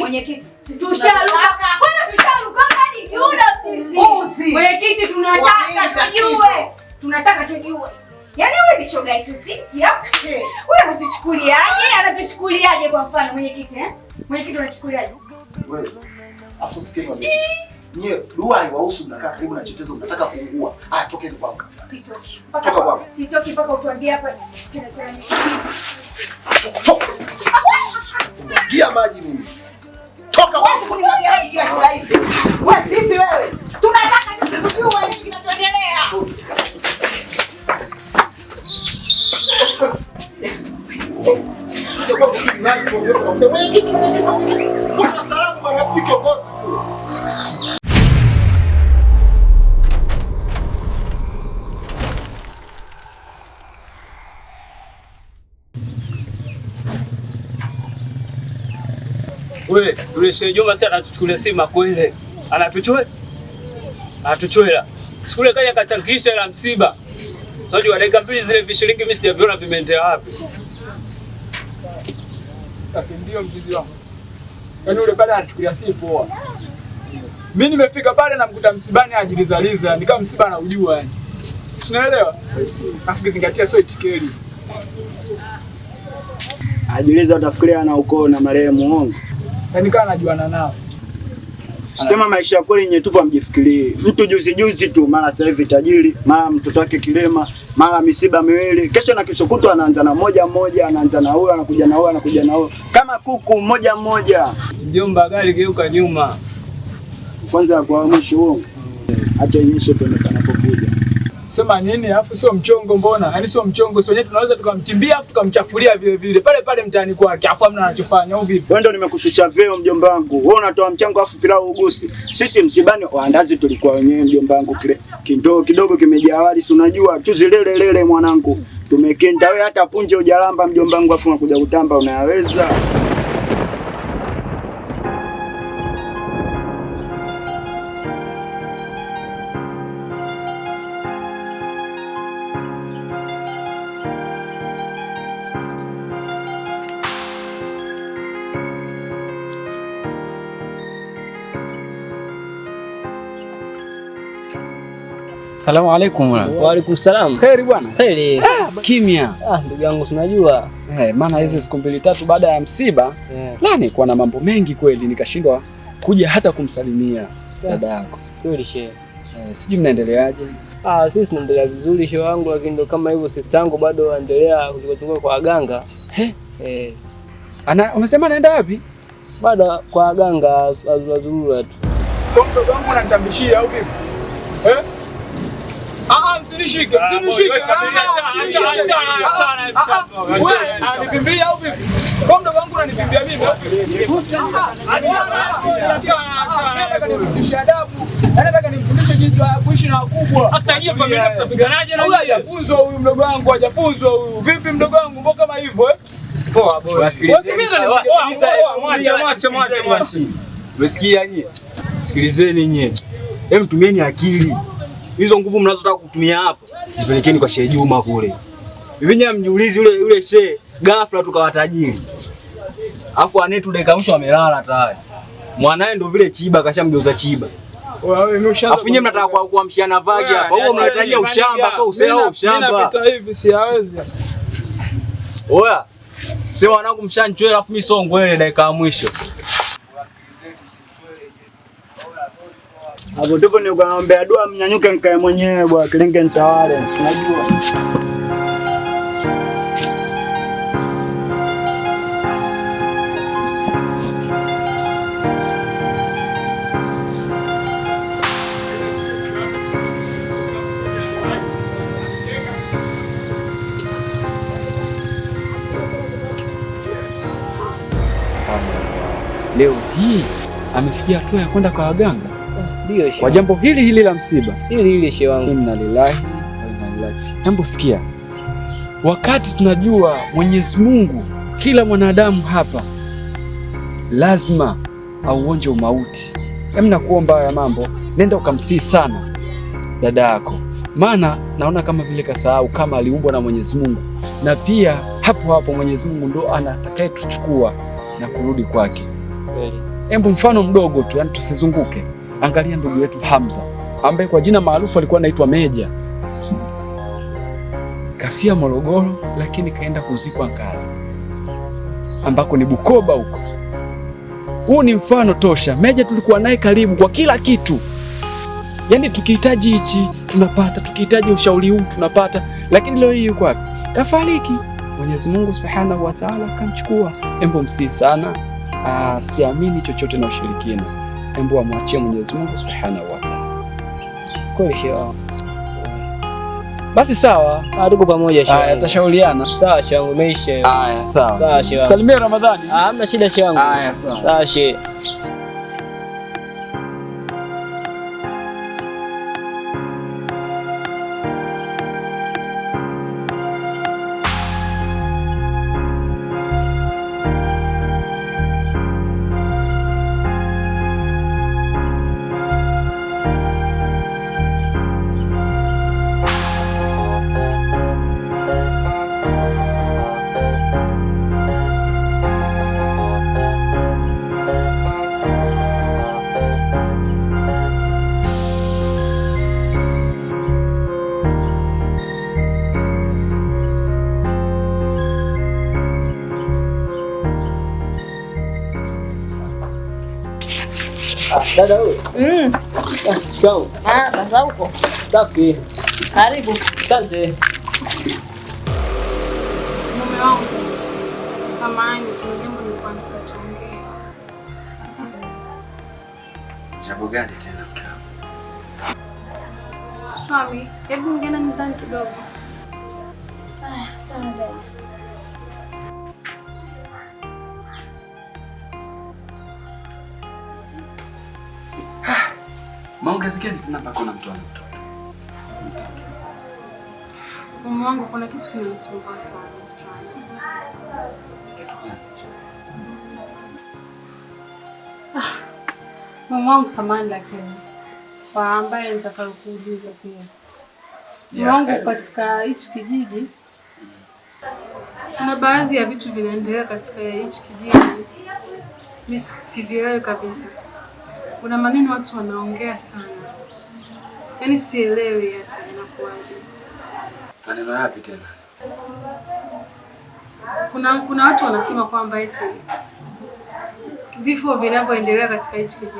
Mwenyekiti, Tusharuka. Kwanza tusharuka hadi judo sisi. Mwenyekiti, tunataka tujue. Tunataka tujue. Yaani yule ni shoga yetu sisi hapa. Wewe anatuchukuliaje? Anatuchukuliaje kwa mfano mwenyekiti eh? Mwenyekiti unachukuliaje? Wewe. Afu sikia mimi. Nyie dua haiwahusu, mnakaa karibu na chetezo, mnataka kuungua. Ah, tokeni kwangu. Sitoki. Toka kwangu. Sitoki mpaka utuambie hapa tena tena. Toka. Mwagia maji mimi. Toka Wewe kunimwagia maji kila siku hivi. Wewe vipi wewe? Tunataka tujue nini kinachoendelea. Mwenyekiti, mwenyekiti. Kuna salamu marafiki kiongozi kule. Wewe, yule Shehe Juma si anatuchukulia si makwele. Anatuchwe? Anatuchwela. Siku ile kaja kachangisha ila msiba. Sasa wa dakika mbili zile vishilingi mimi sijaviona vimeendea wapi. Sasa ndio mchizi wangu. Yaani yule pale anachukulia si poa. Mimi nimefika pale namkuta msibani ajilizaliza, ni kama msiba anaujua yani. Unaelewa? Afu kizingatia sio itikeli. Ajiliza utafikiria ana ukoo na marehemu uongo. Yaani kama anajuana nao. Sema maisha ya kweli yenye tupo mjifikirie. Mtu juzi juzi tu mara sasa hivi tajiri, mara mtoto wake kilema, mara misiba miwili. Kesho na kesho kutwa anaanza na moja moja, anaanza na huyo, anakuja na huyo, anakuja na huyo. Kama kuku mmoja mmoja. Mjomba, gari geuka nyuma. Kwanza kwa mwisho huo. Acha inyeshe tuone panapokuja. Sema nini? Alafu sio mchongo mbona? Yaani sio mchongo, sio wenyewe tunaweza tukamchimbia afu tukamchafulia vile vile pale pale mtaani kwake. Afu hamna anachofanya au vipi? Wewe ndio nimekushusha vyeo mjomba wangu. Wewe unatoa mchango afu pilau ugusi. Sisi msibani waandazi tulikuwa wenyewe mjomba wangu, kile kindoo kidogo kimejaa wali, si unajua chuzi lele lele mwanangu. Tumekinda wewe hata punje hujalamba mjomba wangu, afu unakuja kutamba unayaweza. Salamu alaikum. Wa alaikum salam. Kheri bwana. Kheri. Kimya. Ah, ndugu yangu sinajua. Maana hizi siku mbili tatu baada ya msiba, la nilikuwa na mambo mengi kweli nikashindwa kuja hata kumsalimia dada yako. Kweli shehe. Sijui mnaendeleaje? Ah, sisi tunaendelea vizuri shehe wangu, lakini ndo kama hivyo sister yangu bado anaendelea kuzunguka kwa waganga. Ana umesema anaenda wapi? Bado kwa waganga azurura tu. Kwa mdogo wangu unanitambishia au vipi? Eh? Ah, msinishike, msinishike. Ananipimbia au vipi? Kwa mdogo wangu unanipimbia mimi au vipi? Nataka nimfundishe adabu. Nataka nimfundishe jinsi ya kuishi na wakubwa. Sasa hiyo familia tutapiganaje na huyu? Hajafunzwa huyu mdogo wangu, hajafunzwa huyu. Vipi mdogo wangu, mbona kama hivyo eh? Poa boy. Mwache mwache mwache. Umesikia nyie? Sikilizeni nyie. Hem, tumieni akili. Hizo nguvu mnazotaka kutumia hapa zipelekeni kwa Shehe Juma kule. Hivi nyie mjiulizi yule shehe ghafla tukawa tajiri. Alafu anetu dakika mwisho amelala tayari. Mwanae ndo vile chiba kashamgeuza chiba. Alafu nyie mnataka kuamshiana vagi hapa. Huo mnahitajia ushamba sio usela au ushamba. Mimi napita hivi siawezi. Oya. Sema wanangu mshanchwela alafu mimi sio ngwele dakika ya mwisho. Hapo ndipo nikaombea dua mnyanyuke nikae mwenyewe bwana, kilenge nitawale, unajua. Leo hii amefikia hatua ya kwenda kwa waganga. Ndio shehe. Kwa jambo hili hili la msiba. Hili hili shehe wangu. Inna lillahi wa inna ilaihi. Hebu sikia. Wakati tunajua Mwenyezi Mungu kila mwanadamu hapa lazima auonje umauti. Hebu nakuomba haya mambo, nenda ukamsihi sana dada yako. Maana naona kama vile kasahau kama aliumbwa na Mwenyezi Mungu. Na pia hapo hapo Mwenyezi Mungu ndo anatakayetuchukua na kurudi kwake. Kweli. Embu mfano mdogo tu, yani tusizunguke. Angalia ndugu yetu Hamza ambaye kwa jina maarufu alikuwa anaitwa Meja. Kafia Morogoro, lakini kaenda kuzikwa Ngara ambako ni Bukoba huko. Huu ni mfano tosha. Meja tulikuwa naye karibu kwa kila kitu. Yaani tukihitaji hichi tunapata, tukihitaji ushauri huu tunapata, lakini leo hii yuko wapi? Kafariki. Mwenyezi Mungu Subhanahu wa Ta'ala akamchukua. Embo msii sana, siamini chochote na ushirikina. Embo amwachie Mwenyezi Mungu Subhanahu wa Ta'ala. Kweli shehe wangu. Basi sawa. Tuko pamoja shehe. Haya, tutashauriana. Sawa shehe wangu, imeisha. Haya, sawa. Sawa shehe wangu. Salimia Ramadhani. Hamna shida shehe wangu. Haya, sawa. Sawa shehe. Dada wewe. Shikamoo. Baba huko. Safi. Karibu. Asante. Mume wangu, samahani, kuna jambo nilikuwa nataka tuongee. Jambo gani tena mke wangu? Swami, hebu ongea ndani kidogo. Sawa dada. Maongezi gani tena mpaka unamtoa mtoto? Mume wangu, kuna kitu kinanisumbua sana kichwani. Mume wangu, samahani lakini kwa ambaye nitakayokuuliza pia. Mume wangu, katika hichi kijiji kuna baadhi ya vitu vinaendelea katika hichi kijiji. Mimi sivielewi kabisa. Kuna maneno watu wanaongea sana. Yaani sielewi hata inakuwaje. Maneno yapi tena? Kuna watu wanasema kwamba eti vifo vinavyoendelea katika hichi kijiji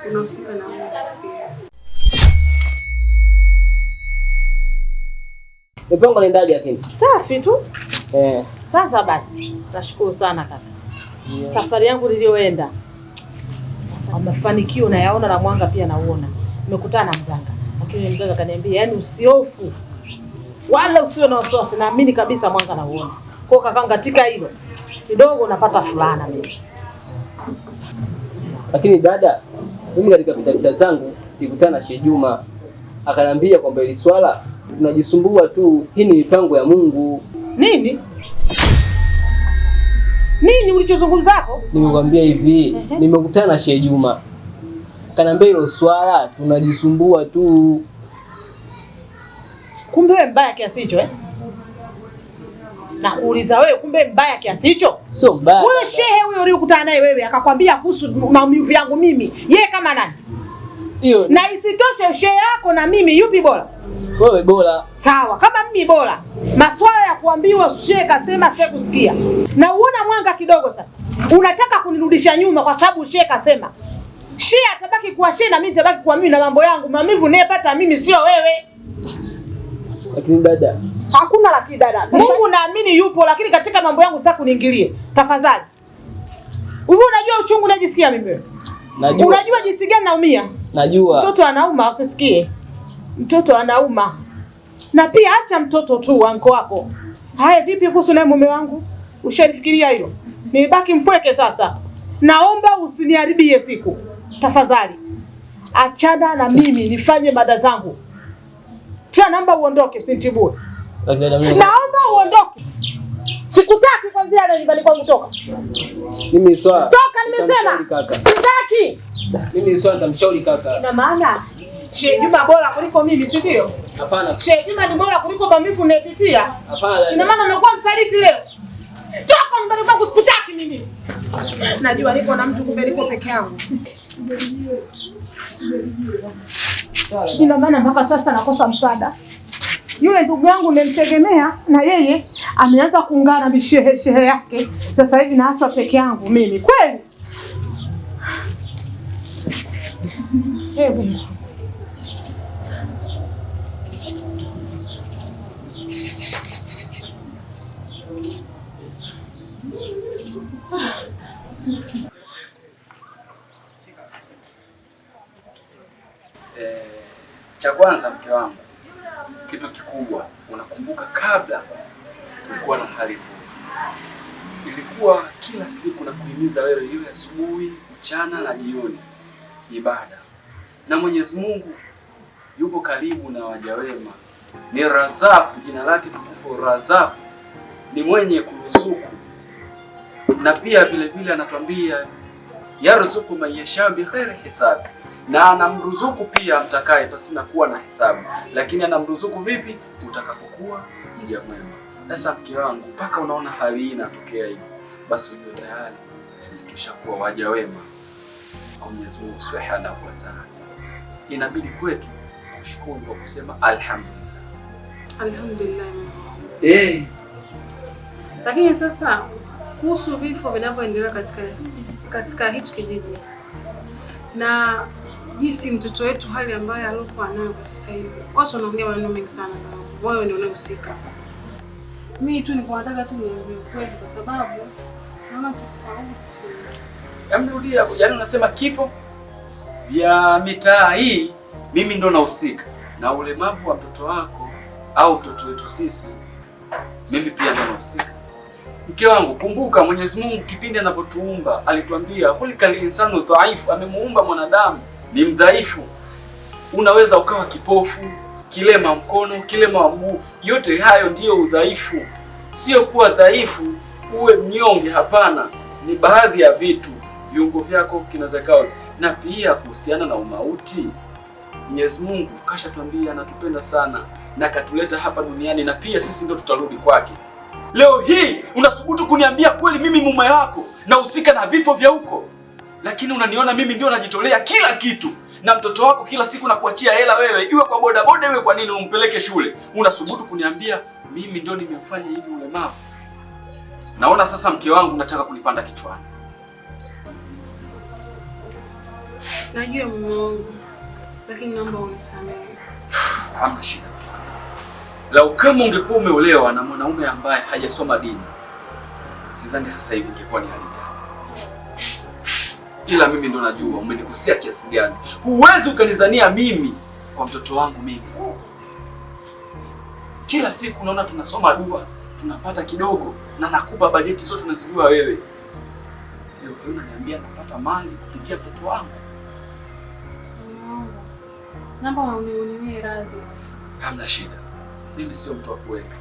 unahusika na wewe pia. Mipango inaendaje lakini? Safi tu. Sasa basi, nashukuru sana kaka. Yeah. Safari yangu niliyoenda mafanikio nayaona na mwanga pia nauona. Nimekutana na mganga. Lakini mganga akaniambia, yani usihofu wala usiwe na wasiwasi, naamini kabisa mwanga nauona. Kwa kaka, katika hilo kidogo napata fulana mimi. Lakini dada, mimi katika pita zangu nilikutana na Sheikh Juma. Akaniambia kwamba hili swala tunajisumbua tu, hii ni mipango ya Mungu. Nini? Nini ulichozungumza hapo? Nimekwambia hivi, nimekutana na Sheikh Juma. Akaniambia hilo swala tunajisumbua tu. Kumbe wewe mbaya kiasi hicho eh? Na kuuliza wewe, kumbe mbaya kiasi hicho? Sio mbaya. Wewe shehe huyo uliyokutana naye wewe akakwambia kuhusu maumivu yangu mimi, yeye kama nani? Hiyo. Na isitoshe shehe yako na mimi yupi bora? Wewe bora. Sawa, kama mimi bora. Maswala ya kuambiwa shehe kasema sitaki kusikia. Na uona mwanga kidogo sasa. Unataka kunirudisha nyuma kwa sababu shehe kasema. Shehe atabaki kuwa shehe na mimi nitabaki kuwa mimi na mambo yangu. Maumivu ninayopata mimi sio wewe. Lakini dada, hakuna lakini dada. Sasa Mungu naamini yupo, lakini katika mambo yangu sitaki kuniingilie. Tafadhali. Wewe unajua uchungu unajisikia mimi wewe? Najua. Unajua jinsi gani naumia? Najua. Mtoto anauma, usisikie. Mtoto anauma. Na pia acha mtoto tu wanko wako. Haya, vipi kuhusu naye mume wangu? Ushalifikiria hilo? Nibaki mpweke sasa. Naomba usiniharibie siku. Tafadhali. Achana na mimi nifanye mada zangu. Tena naomba uondoke, usinitibue. Naomba uondoke. Sikutaki kwanza leo nyumbani kwangu, toka. Mimi swala. Toka nimesema. Sitaki. Mimi swala nitamshauri kaka. Ina maana Sheikh Juma bora kuliko mimi, si ndio? Hapana. Sheikh Juma ni bora kuliko maumivu ninayopitia. Hapana. Ina maana umekuwa msaliti leo. Toka nyumbani kwangu, sikutaki mimi. Najua niko na mtu, kumbe niko peke yangu. Ndio maana mpaka sasa nakosa msaada. Yule ndugu yangu nimemtegemea na yeye ameanza kuungana mishehe shehe yake. Sasa hivi naachwa peke yangu mimi. Kweli? Hebu. Cha kwanza mke wangu, kitu kikubwa, unakumbuka kabla tulikuwa na hali ngumu. Ilikuwa kila siku na kuhimiza wewe iwe asubuhi, mchana na jioni ibada. Na Mwenyezi Mungu yupo karibu na waja wema. Ni Razaku, jina lake tukufu Razaku, ni mwenye kuruzuku. Na pia vile vile anatuambia yarzuku man yasha bi khairi hisabi. Na anamruzuku pia mtakaye pasina kuwa na hesabu. Lakini anamruzuku vipi? Utakapokuwa mja mwema. Sasa mke wangu, mpaka unaona hali hii inatokea hivi, basi ujue tayari sisi tushakuwa waja wema kwa Mwenyezi Mungu Subhanahu wa Ta'ala. Inabidi kwetu kushukuru kwa kusema alhamdulillah. Alhamdulillah. Lakini sasa kuhusu vifo vinavyoendelea katika hichi kijiji na jinsi mtoto wetu hali ambayo alikuwa nayo kwa sasa hivi, watu wanaongea maneno mengi sana. Wewe ndio unahusika. Mimi tu nilikuwa nataka tu niambie ukweli kwa sababu naona tofauti. Emrudia, yaani unasema kifo vya mitaa hii mimi ndo nahusika, na ulemavu wa mtoto wako au mtoto wetu sisi, mimi pia ndo nahusika. Mke wangu, kumbuka Mwenyezi Mungu kipindi anapotuumba alituambia khuliqal insanu dhaifu, amemuumba mwanadamu ni mdhaifu. Unaweza ukawa kipofu, kilema mkono, kilema wa mguu, yote hayo ndiyo udhaifu. Sio kuwa dhaifu uwe mnyonge, hapana. Ni baadhi ya vitu viungo vyako kinaweza kawa. Na pia kuhusiana na umauti, Mwenyezi Mungu kashatuambia anatupenda sana na katuleta hapa duniani, na pia sisi ndio tutarudi kwake. Leo hii unasubutu kuniambia kweli mimi mume wako nahusika na vifo vya huko, lakini unaniona mimi ndio najitolea kila kitu na mtoto wako kila siku nakuachia hela wewe, iwe kwa bodaboda iwe kwa nini umpeleke shule. Unasubutu kuniambia mimi ndio nimemfanya hivi ulemavu. Naona sasa mke wangu nataka kunipanda kichwani. Najua mume wangu, lakini naomba unisamehe. Hamna shida. Lau kama ungekuwa umeolewa na mwanaume ambaye hajasoma dini, sidhani sasa hivi ingekuwa ni hali gani. Ila mimi ndo najua umenikosea kiasi gani. Huwezi ukanizania mimi kwa mtoto wangu mimi. Kila siku unaona tunasoma dua, tunapata kidogo na nakupa bajeti zote unazijua wewe. Leo unaniambia napata mali kupitia mtoto wangu. Naomba uniwie radhi. Hamna shida. Mimi sio mtu wa kuweka.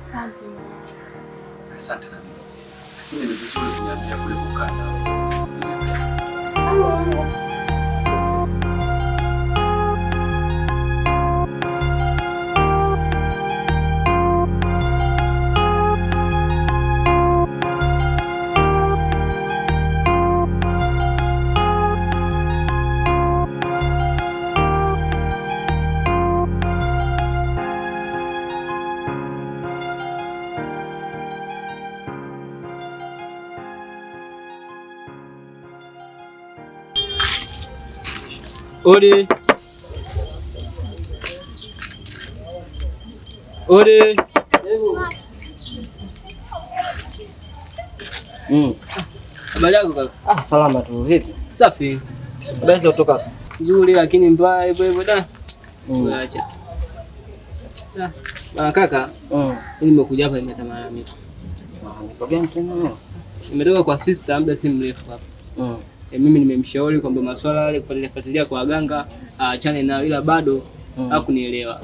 Asante. Asante na mimi. Lakini ni vizuri kuniambia kuliko kukaa nawe. Odi. Odi. Habari yako kaka? Ah, salama tu. Vipi? Safi. Habari za kutoka? Nzuri lakini mbaya hivyo hivyo da. Acha. Ah, bana kaka. Mimi nimekuja hapa nimeleta malalamiko. Malalamiko gani tena? Nimetoka kwa sister muda si mrefu hapa. Mimi nimemshauri kwamba masuala yale kufuatilia kwa waganga aachane nayo, ila bado hakunielewa.